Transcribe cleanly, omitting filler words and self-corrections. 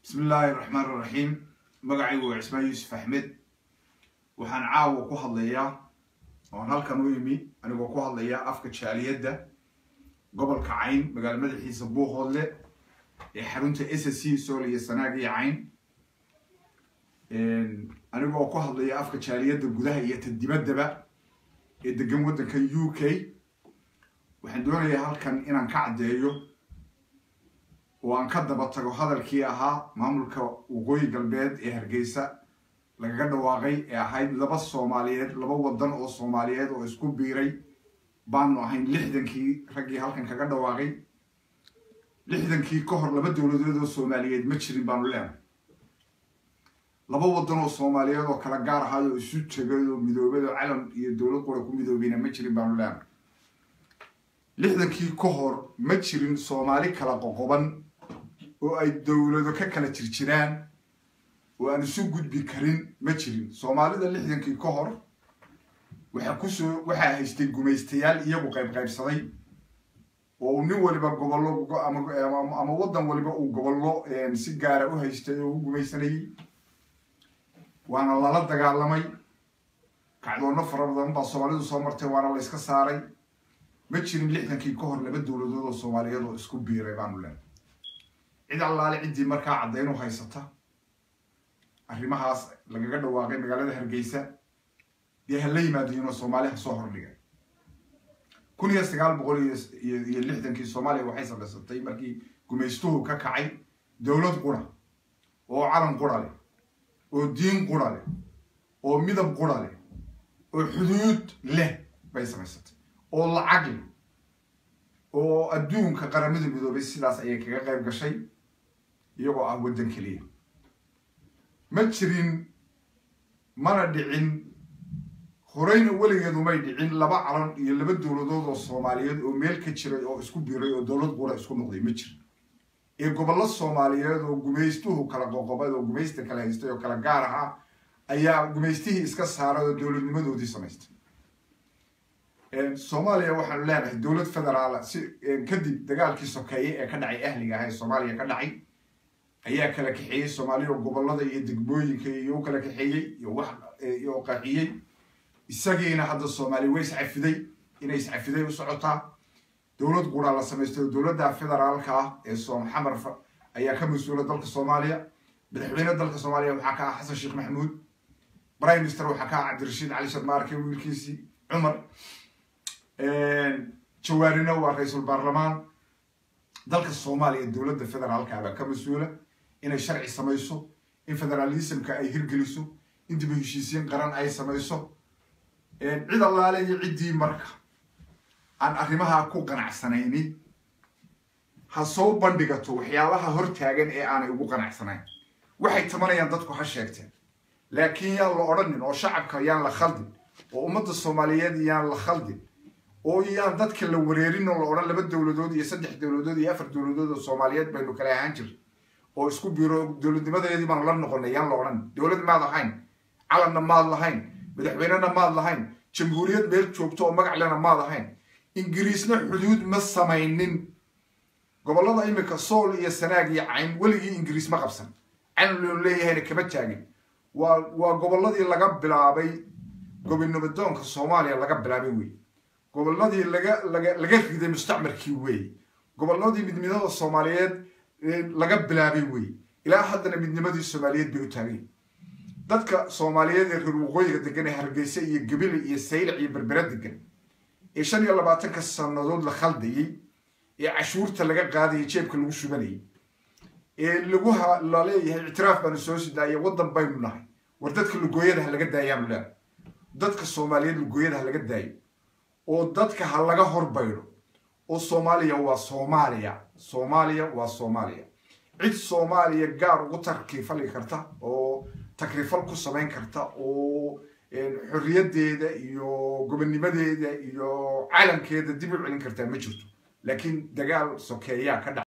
Bismi illaahi raxmaan raxiim. Magacaygu waa Cismaan Yuusuf Axmed. Waxaan caawa ku hadlayaa oon halkan u imi anigoo ku hadlaya afka jaaliyadda gobolka Cayn, magaalo madaxiisa Buuhoodle ee xarunta SSC, Sool iyo Sanaag iyo Cayn. Anigoo ku hadlaya afka jaaliyadda gudaha iyo ta dibaddaba ee degan waddanka UK, waxaan doonayaa halkan inaan ka caddeeyo oo aan ka daba tago hadalkii ahaa maamulka Waqooyi Galbeed ee Hargeysa lagaga dhawaaqay ee ahayd laba Soomaaliyeed, laba waddan oo Soomaaliyeed oo isku biiray baanu ahayn 60-kii. Raggii halkan kaga dhawaaqay 60-kii ka hor laba dowladood oo Soomaaliyeed ma jirin baanu leenahay. Laba waddan oo Soomaaliyeed oo kala gaar ahaay oo isu tegay oo midoobay oo calan iyo dowlad qura ku midoobeyna ma jirin baanu leenahay. 60-kii ka hor ma jirin Soomaali kala qoqoban oo ay dowlado ka kala jirjiraan oo aan isu gudbi karin ma jirin. Soomaalida 60-kii ka hor waxaa kusoo waxaa haystay gumaystayaal iyagu qayb qaybsaday oo nin waliba gobollo ama waddan waliba uu gobollo si gaara u haystay oo u gumaysanayay, waana lala dagaalamay. Kacdoonno fara badan baa Soomaalidu soo martay, waana la iska saaray. Ma jirin 60-kii ka hor laba dowladood oo Soomaaliyeed oo isku biiray baanu leenahay. Cid allaale ciddii markaa caddayn u haysata arrimahaas lagaga dhawaaqay magaalada Hargeysa dee ha la yimaadiinoo Soomaali ha soo hordhigay. 1960-kii Soomaaliya waxay samaysatay, markii gumaystuhu ka kacay, dowlad qura oo calan qura leh oo diin qura leh oo midab qura leh oo xuduud leh bay samaysatay oo lacag leh oo adduunka Qaramada Midoobay sidaas ayay kaga qayb gashay iyagoo ah waddan keliya. Ma jirin, mana dhicin, horeyna weligeed umay dhicin laba calan iyo laba dowladood oo Soomaaliyeed oo meel ka jiray oo isku biiray oo dowlad qura isku noqday ma jirin. Ee gobollo Soomaaliyeed oo gumaystuhu kala qoqobay oo gumaysta kala haystay oo kala gaar ahaa ayaa gumaystihii iska saaray oo dowladnimadoodii samaystay. Soomaaliya waxaanu leenahay dowlad federaala. Si kadib dagaalkii sokeeye ee ka dhacay ahliga ah ee Soomaaliya ka dhacay ayaa kala kaxeeyey Soomaaliya oo gobollada iyo degmooyinka iyo u kala kaxeeyey iyo wax iyo qaxiyey. Isagiina hadda Soomaaliya way iscafiday, inay iscafiday u socotaa. Dowlad quraa la samaystay oo dowladda federaalka ah ee Xamar ayaa ka mas-uula dalka Soomaaliya. Madaxweyne dalka Soomaaliya waxaa ka ah Xasan Sheekh Maxamuud, prime minister waxaa ka ah Cabdirashiid Cali Sharmaarke, wiilkiisii Cumar Jawaarina waa ra-iisul baarlamaan dalka Soomaaliya. Dowladda federaalka baa ka mas-uula inay sharci samayso, in federalismka ay hirgeliso, in dib u heshiisiin qaran ay samayso. Cid allaale iyo ciddii marka aan arrimaha ku qanacsanaynin ha soo bandhigato waxyaabaha hortaagan ee aanay ugu qanacsanayn. Waxay tamanayaan dadku ha sheegteen, laakiin yaan la odhanin oo shacabka yaan la khaldin oo ummadda Soomaaliyeed yaan la khaldin oo yaan dadka la wareerin oo la odhan laba dowladood iyo saddex dowladood iyo afar dowladood oo Soomaaliyeed baynu kala ahaan jirnay oo isku biiro, dowladnimadeedii baanu la noqonay yaan la odhan. Dowlad maad ahayn, calanna maad lahayn, madaxweynena maad lahayn, jamhuuriyad meel joogto oo magac lena maad ahayn. Ingiriisna xuduud ma samaynin. Gobollada iminka Sool iyo Sanaag iyo Cayn weligii Ingiriis ma qabsan, calan loo leeyahayna kama taagin. Waa gobolladii laga bilaabay gobonimodoonka Soomaaliya laga bilaabay wey, gobolladii laga riday mustacmarkii wey, gobolladii midnimada Soomaaliyeed laga bilaabay wey. Ilaa haddana midnimadii Soomaaliyeed bay u taagay. Dadka Soomaaliyeed ee reer waqooyiga degan ee Hargeysa iyo Gabile iyo Saylac iyo Berbera degan ee 25-ka sannadood la khaldayey ee cashuurta laga qaadayay jeebka lagu shubanayay ee lagu la leeyahay ictiraaf baanu soo sidaayay, waddan baynu nahay, war dadka lugooyada ha laga daayaanu leedahay. Dadka Soomaaliyeed lugooyada ha laga daayo oo dadka ha laga horbaydho oo Soomaaliya waa Soomaaliya, Soomaaliya waa Soomaaliya. Cid Soomaaliya gaar ugu tarkiifali karta oo takrifal ku samayn karta oo xorriyaddeeda iyo gobonnimadeeda iyo calankeeda dib u celin kartaa ma jirto, laakiin dagaal sokeeyaa ka dhac